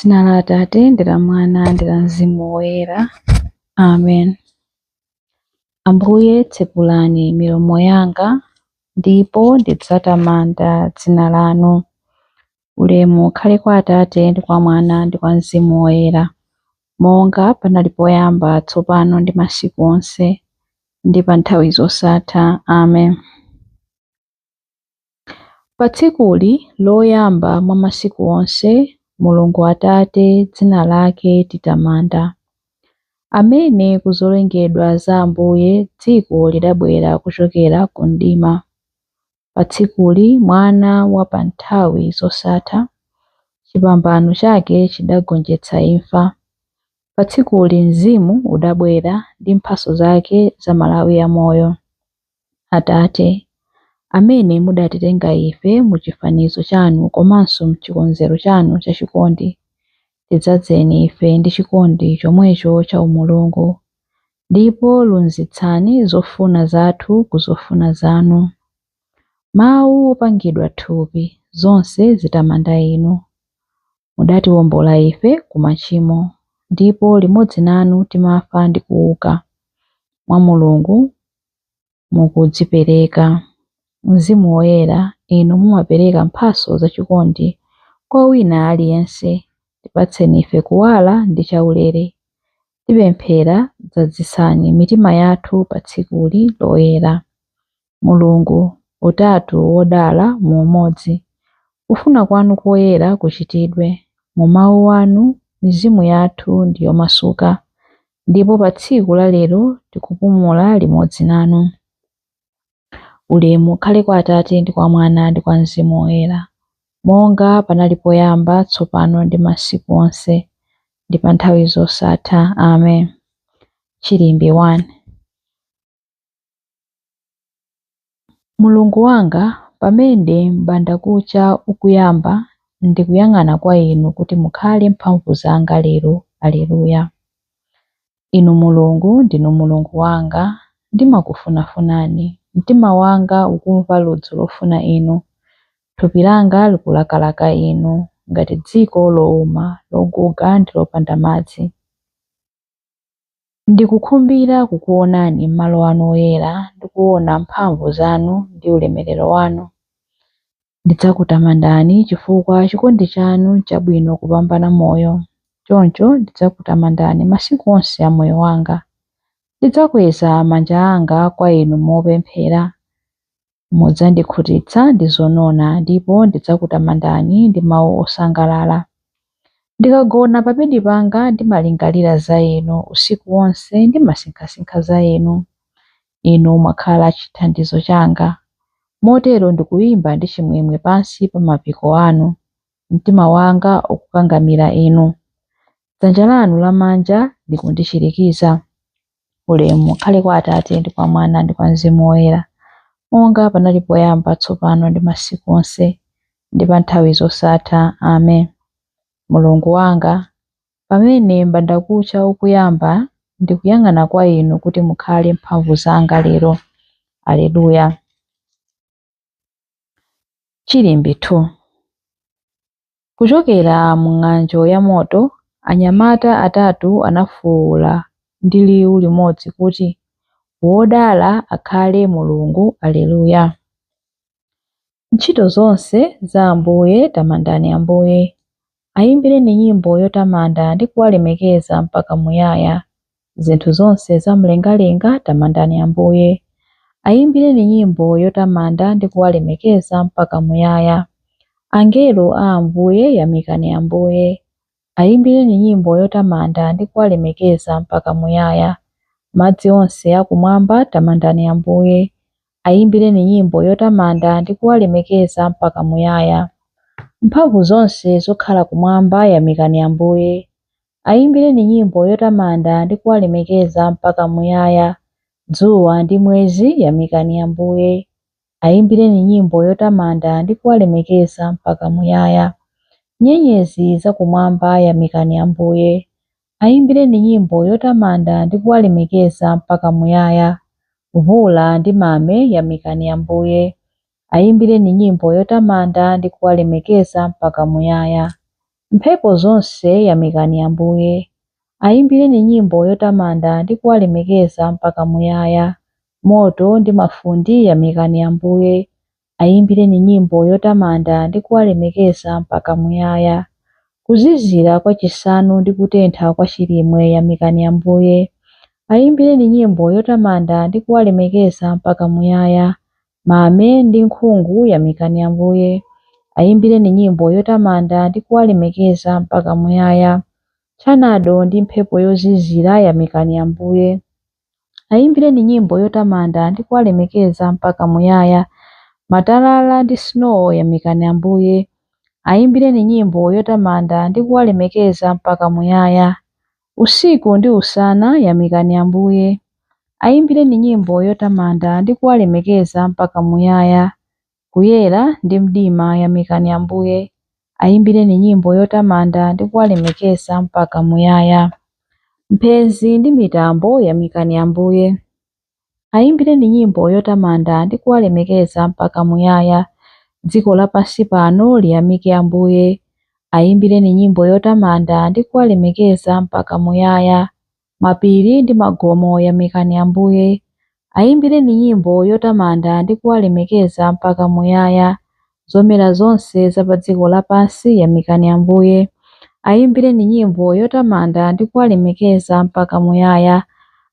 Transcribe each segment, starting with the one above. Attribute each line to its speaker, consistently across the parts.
Speaker 1: M'dzina la Atate ndi la Mwana ndi la Mzimu Woyera. Amen. Ambuye, tsekulani milomo yanga, ndipo ndidzatamanda dzina lanu. Ulemu ukhale kwa Atate ndi kwa Mwana ndi kwa Mzimu Woyera, monga panali poyamba, tsopano ndi masiku onse, ndi pa nthawi zosatha. Amen. Pa tsikuli loyamba mwa masiku onse, Mulungu Atate dzina lake titamanda, amene kuzolengedwa za Ambuye dziko lidabwera kuchokera ku mdima. Pa tsikuli Mwana wa pa nthawi zosatha, chipambano chake chidagonjetsa imfa. Pa tsikuli Mzimu udabwera ndi mphatso zake za malawi amoyo. Atate, amene mudatitenga ife mu chifanizo chanu komanso m'chikonzero chanu chachikondi, tidzazeni ife ndi chikondi chomwecho cha umulungu, ndipo lunzitsani zofuna zathu ku zofuna zanu. Mawu opangidwa thupi, zonse zitamanda inu. Mudatiwombola ife ku machimo, ndipo limodzi nanu timafa ndi kuuka mwa Mulungu mukudzipereka. Mzimu Woyera, inu mumapereka mphatso zachikondi kwa wina aliyense. Tipatseni ife kuwala ndi chaulere. Tipemphera dzazitsani mitima yathu pa tsikuli loyera. Mulungu, Utatu wodala mu umodzi, kufuna kwanu koyera kuchitidwe. Mu mawu anu mizimu yathu ndi yomasuka, ndipo pa tsiku la lero tikupumula limodzi nanu. Ulemu ukhale kwa Atate ndi kwa Mwana ndi kwa Mzimu Woyera, monga panali poyamba, tsopano ndi masiku onse, ndi pa nthawi zosatha. Amen. Chilimbi 1. Mulungu wanga, pamene m'bandakucha ukuyamba, ndikuyang'ana kwa inu kuti mukhale mphamvu zanga lero. Aleluya. Inu Mulungu, ndinu Mulungu wanga, ndimakufunafunani. Mtima wanga ukumva ludzu lofuna inu, thupi langa likulakalaka inu, ngati dziko lowuma, loguga ndi lopanda madzi. Ndikukhumbira kukuonani m'malo anu oyera ndi kuona mphamvu zanu ndi ulemerero wanu. Ndidzakutamandani chifukwa chikondi chanu n'chabwino kupambana moyo. Choncho ndidzakutamandani masiku onse a moyo wanga. Ndidzakweza manja anga kwa inu mopemphera. Mudzandikhutitsa ndi zonona ndipo ndidzakutamandani ndi mawu osangalala. Ndikagona pa bedi panga ndimalingalira za inu, usiku wonse ndimasinkhasinkha za inu. Inu mwakhala chithandizo changa, motero ndikuyimba ndi chimwemwe pansi pa mapiko anu. Mtima wanga ukukangamira inu, dzanja lanu lamanja likundichirikiza. Ulemu ukhale kwa Atate ndi kwa Mwana ndi kwa Mzimu Woyera, monga panali poyamba, tsopano ndi masiku onse, ndi pa nthawi zosatha. Amen. Mulungu wanga, pamene m'bandakucha ukuyamba, ndikuyang'ana kwa inu kuti mukhale mphamvu zanga lero. Aleluya. Chilimbi 2. Kuchokera mu ng'anjo ya moto, anyamata atatu anafuwula ndi liwu limodzi kuti, Wodala akhale Mulungu, Aleluya. Ntchito zonse za Ambuye, tamandani Ambuye. Ayimbireni nyimbo yotamanda ndi kuwalemekeza mpaka muyaya. Zinthu zonse za mlengalenga, tamandani Ambuye. Ayimbireni nyimbo yotamanda ndi kuwalemekeza mpaka muyaya. Angelo a Ambuye, yamikani Ambuye. Ayimbireni nyimbo yotamanda ndi kuwalemekeza mpaka muyaya. Madzi onse akumwamba, tamandani Ambuye. Ayimbireni nyimbo yotamanda ndi kuwalemekeza mpaka muyaya. Mphamvu zonse zokhala kumwamba, yamikani Ambuye. Ayimbireni nyimbo yotamanda ndi kuwalemekeza mpaka muyaya. Dzuwa ndi mwezi, yamikani Ambuye. Ayimbireni nyimbo yotamanda ndi kuwalemekeza mpaka muyaya. Nyenyezi zakumwamba, yamikani Ambuye. Ayimbireni nyimbo yotamanda ndi kuwalemekeza mpaka muyaya. Mvula ndi mame, yamikani Ambuye. Ayimbireni nyimbo yotamanda ndi kuwalemekeza mpaka muyaya. Mphepo zonse yamikani Ambuye. Ayimbireni nyimbo yotamanda ndi kuwalemekeza mpaka muyaya. Moto ndi mafunde yamikani Ambuye. Ayimbireni nyimbo yotamanda ndi kuwalemekeza mpaka muyaya. Kuzizira kwa chisanu ndi kutentha kwa chilimwe yamikani Ambuye. Ayimbireni nyimbo yotamanda ndi kuwalemekeza mpaka muyaya. Mame ndi nkhungu yamikani Ambuye. Ayimbireni nyimbo yotamanda ndi kuwalemekeza mpaka muyaya. Tsanado ndi mphepo yozizira yamikani Ambuye. Ayimbireni nyimbo yotamanda ndi kuwalemekeza mpaka muyaya. Matalala ndi snowo yamikani Ambuye. Ayimbireni nyimbo yotamanda ndi kuwalemekeza mpaka muyaya. Usiku ndi usana yamikani Ambuye. Ayimbireni nyimbo yotamanda ndi kuwalemekeza mpaka muyaya. Kuyera ndi mdima yamikani Ambuye. Ayimbireni nyimbo yotamanda ndi kuwalemekeza mpaka muyaya. Mphenzi ndi mitambo yamikani Ambuye. Ayimbireni nyimbo yotamanda ndi kuwalemekeza mpaka muyaya. Dziko lapansi pano liyamike Ambuye. Ayimbireni nyimbo yotamanda ndi kuwalemekeza mpaka muyaya. Mapiri ndi magomo yamikani Ambuye. Ayimbireni nyimbo yotamanda ndi kuwalemekeza mpaka muyaya. Zomera zonse za pa dziko lapansi yamikani Ambuye. Ayimbireni nyimbo yotamanda ndi kuwalemekeza mpaka muyaya.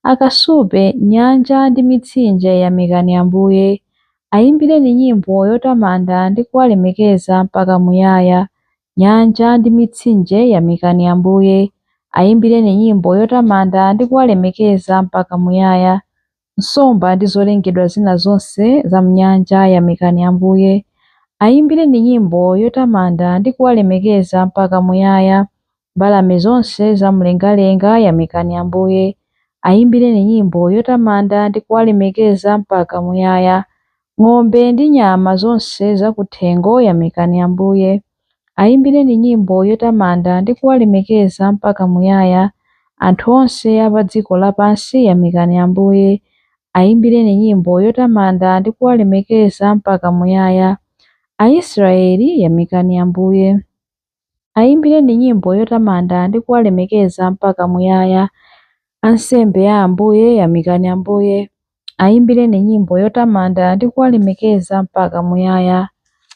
Speaker 1: Akasupe, nyanja ndi mitsinje yamikani Ambuye. Ayimbireni nyimbo yotamanda ndi kuwalemekeza mpaka muyaya. Nyanja ndi mitsinje yamikani Ambuye. Ayimbireni nyimbo yotamanda ndi kuwalemekeza mpaka muyaya. Nsomba ndi zolengedwa zina zonse za m'nyanja yamikani Ambuye. Ayimbireni nyimbo yotamanda ndi kuwalemekeza mpaka muyaya. Mbalame zonse za mlengalenga yamikani Ambuye. Ayimbireni nyimbo yotamanda ndi kuwalemekeza mpaka muyaya. Ng'ombe ndi nyama zonse zakuthengo yamikani Ambuye. Ayimbireni nyimbo yotamanda ndi kuwalemekeza mpaka muyaya. Anthu onse a pa dziko lapansi yamikani Ambuye. Ayimbireni nyimbo yotamanda ndi kuwalemekeza mpaka muyaya. Aisraeli yamikani Ambuye. Ayimbireni nyimbo yotamanda ndi kuwalemekeza mpaka muyaya. Ansembe a Ambuye yamikani Ambuye. Ayimbireni nyimbo yotamanda ndi kuwalemekeza mpaka muyaya.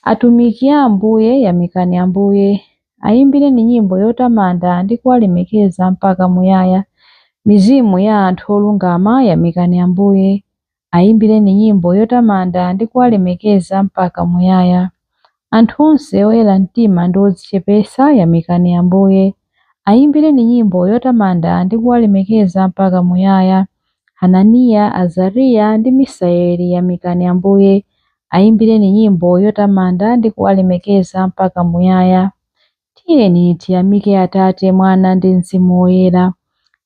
Speaker 1: Atumiki a Ambuye yamikani Ambuye. Ayimbireni nyimbo yotamanda ndi kuwalemekeza mpaka muyaya. Mizimu ya anthu olungama yamikani Ambuye. Ayimbireni nyimbo yotamanda ndi kuwalemekeza mpaka muyaya. Anthu onse oyera mtima ndi odzichepetsa yamikani Ambuye. Ayimbireni nyimbo yotamanda ndi kuwalemekeza mpaka muyaya. Hananiya, Azariya ndi Misaeli yamikani Ambuye. Ayimbireni nyimbo yotamanda ndi kuwalemekeza mpaka muyaya. Tiyeni tiyamike Atate, Mwana ndi Mzimu Woyera.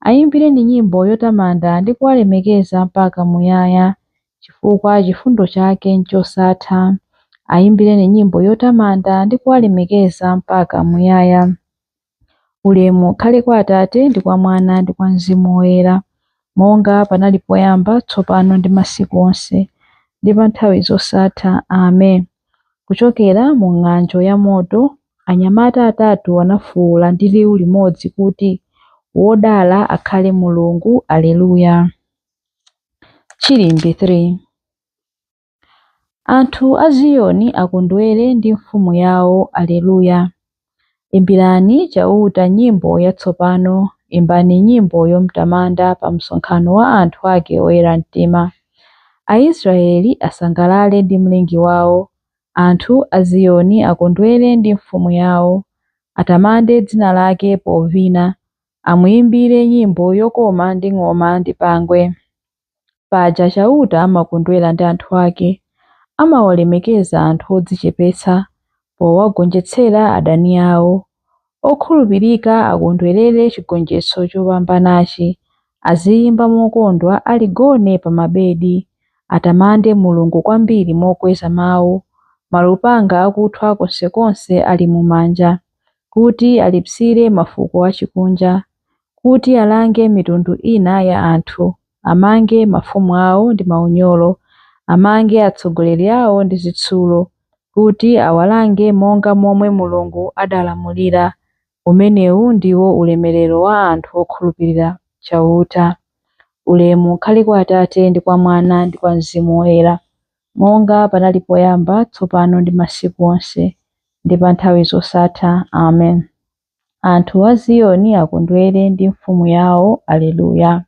Speaker 1: Ayimbireni nyimbo yotamanda ndi kuwalemekeza mpaka muyaya, chifukwa chifundo chake n'chosatha. Ayimbireni nyimbo yotamanda ndi kuwalemekeza mpaka muyaya. Ulemu ukhale kwa Atate ndi kwa Mwana ndi kwa Mzimu Woyera, monga panali poyamba, tsopano ndi masiku onse, ndi pa nthawi zosatha. Amen. Kuchokera mu ng'anjo ya moto, anyamata atatu anafuwula ndi liwu limodzi kuti, Wodala akhale Mulungu, Aleluya. Chilimbi 3. Anthu a Ziyoni akondwere ndi mfumu yawo, Aleluya. Imbirani Chauta nyimbo yatsopano, imbani nyimbo yomutamanda pa msonkhano wa anthu ake oyera mtima. Aisraeli asangalale ndi Mlengi wawo, anthu a Ziyoni akondwere ndi mfumu yawo. Atamande dzina lake povina, amuyimbire nyimbo yokoma ndi ng'oma ndi pangwe. Paja Chauta amakondwera ndi anthu ake, amawalemekeza anthu odzichepetsa, powagonjetsera adani awo. Okhulupirika akondwerere chigonjetso chopambanachi, aziyimba mokondwa ali gone pa mabedi. Atamande Mulungu kwambiri mokweza mawu, malupanga akuthwa konsekonse ali m'manja, kuti alipsire mafuko achikunja, kuti alange mitundu ina ya anthu, amange mafumu awo ndi maunyolo, amange atsogoleri awo ndi zitsulo, kuti awalange monga momwe Mulungu adalamulira. Umenewu ndiwo ulemerero wa anthu okhulupirira Chauta. Ulemu ukhale kwa Atate ndi kwa Mwana ndi kwa Mzimu Woyera, monga panali poyamba, tsopano ndi masiku onse, ndi pa nthawi zosatha. Amen. Anthu a Ziyoni akondwere ndi mfumu yawo. Aleluya.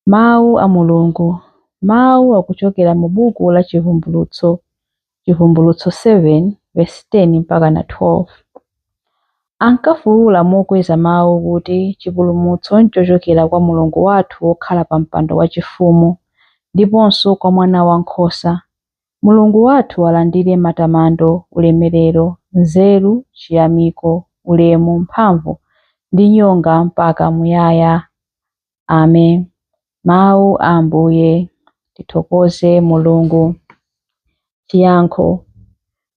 Speaker 1: Mawu a Mulungu. Mawu akuchokera mu buku la Chivumbulutso, Chivumbulutso 7 verse 10 mpaka na 12. Ankafuwula mokweza mawu kuti chipulumutso nchochokera kwa Mulungu wathu wokhala pa mpando wachifumu, ndiponso kwa Mwana Wankhosa. Mulungu wathu alandire matamando, ulemerero, nzeru, chiyamiko, ulemu, mphamvu ndi nyonga mpaka muyaya. Amen. Mawu a Ambuye. Tithokoze Mulungu. Chiyankho.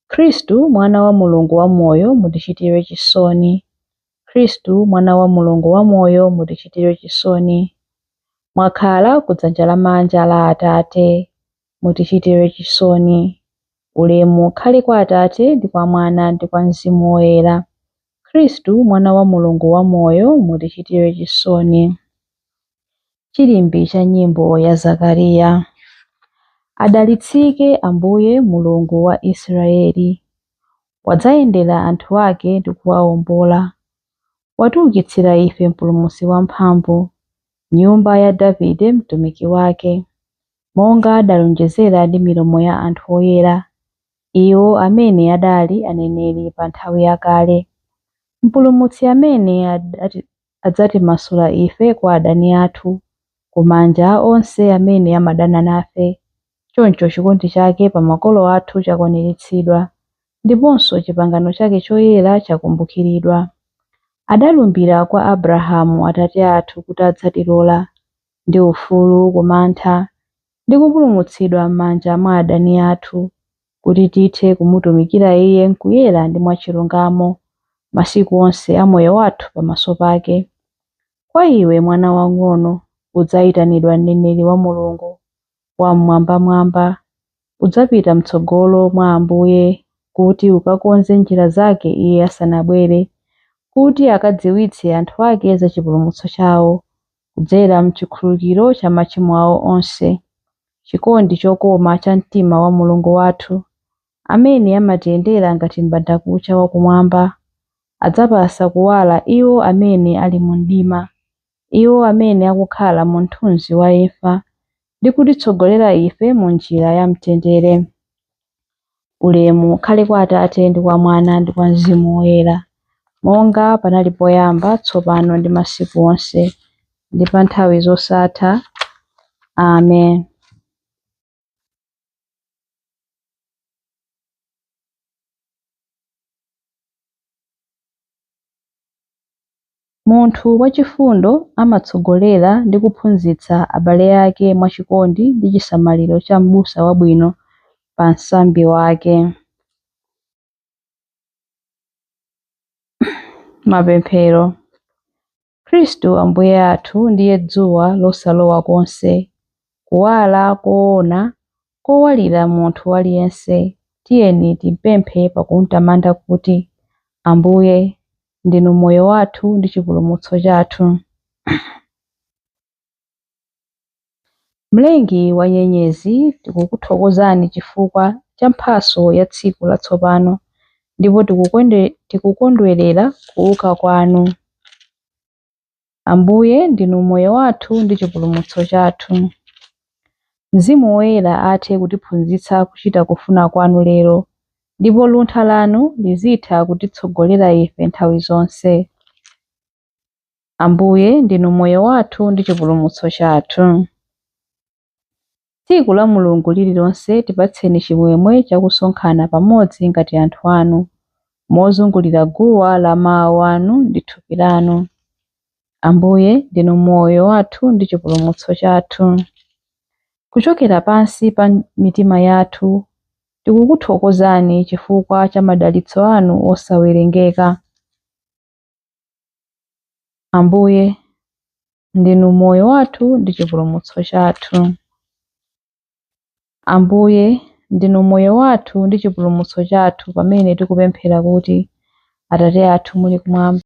Speaker 1: Khristu Mwana wa Mulungu wamoyo, mutichitire chisoni. Khristu Mwana wa Mulungu wamoyo, mutichitire chisoni. Mwakhala kudzanja lamanja la Atate, mutichitire chisoni. Ulemu ukhale kwa Atate ndi kwa Mwana ndi kwa Mzimu Woyera. Khristu Mwana wa Mulungu wamoyo, mutichitire chisoni. Chilimbi cha nyimbo ya Zakariya. Adalitsike Ambuye Mulungu wa Israeli, wadzayendera anthu ake ndi kuwawombola. Watiukitsira ife Mpulumutsi wamphamvu, nyumba ya Davide mtumiki wake, monga adalonjezera ndi milomo ya anthu oyera, iwo amene adali aneneri pa nthawi yakale. Mpulumutsi amene adzatimasula ife kwa adani athu, kumanja a onse amene amadana nafe. Choncho chikondi chake pa makolo athu chakwaniritsidwa, ndiponso chipangano chake choyera chakumbukiridwa. Adalumbira kwa Abrahamu atate athu kuti adzatilola ndi ufulu kumantha ndi kupulumutsidwa m'manja mwa adani athu, kuti tithe kumutumikira Iye m'kuyera ndi mwachilungamo masiku onse a moyo wathu pamaso pake. Kwa iwe mwana wang'ono, udzayitanidwa mneneri wa Mulungu Wam'mwambamwamba. Udzapita m'tsogolo mwa Ambuye kuti ukakonze njira zake Iye asanabwere, kuti akadziwitse anthu ake za chipulumutso chawo, kudzera m'chikhululukiro cha machimo awo onse, chikondi chokoma cha mtima wa Mulungu wathu, amene amatiyendera ngati m'bandakucha wakumwamba, adzapasa kuwala iwo amene ali mu mdima, iwo amene akukhala mu mthunzi wa imfa, ndi kutitsogolera ife mu njira ya mtendere. Ulemu ukhale kwa Atate ndi kwa Mwana ndi kwa Mzimu Woyera, monga panali poyamba, tsopano ndi masiku onse, ndi pa nthawi zosatha. Amen. Munthu wachifundo amatsogolera ndi kuphunzitsa abale ake mwachikondi ndi chisamaliro cha m'busa wabwino pa msambi wake. Mapemphero. Khristu Ambuye athu ndiye dzuwa losalowa konse, kuwala koona kowalira munthu aliyense. Tiyeni timpemphe pakumtamanda kuti, Ambuye, ndinu moyo wathu ndi chipulumutso chathu. Mlengi wa nyenyezi, tikukuthokozani chifukwa cha mphatso ya tsiku latsopano, ndipo tikukondwerera kuuka kwanu. Ambuye, ndinu moyo wathu ndi chipulumutso chathu. Mzimu Woyera athe kutiphunzitsa kuchita kufuna kwanu lero, ndipo luntha lanu lizitha kutitsogolera ife nthawi zonse. Ambuye, ndinu moyo wathu ndi chipulumutso chathu. Tsiku la Mulungu lililonse tipatseni chimwemwe chakusonkhana pamodzi ngati anthu anu, mozungulira guwa la mawu anu ndi thupi lanu. Ambuye, ndinu moyo wathu ndi chipulumutso chathu. Kuchokera pansi pa mitima yathu, tikukuthokozani chifukwa cha madalitso anu osawerengeka. Ambuye, ndinu moyo wathu ndi chipulumutso chathu. Ambuye, ndinu moyo wathu ndi chipulumutso chathu pamene tikupemphera kuti, Atate athu muli kumwamba.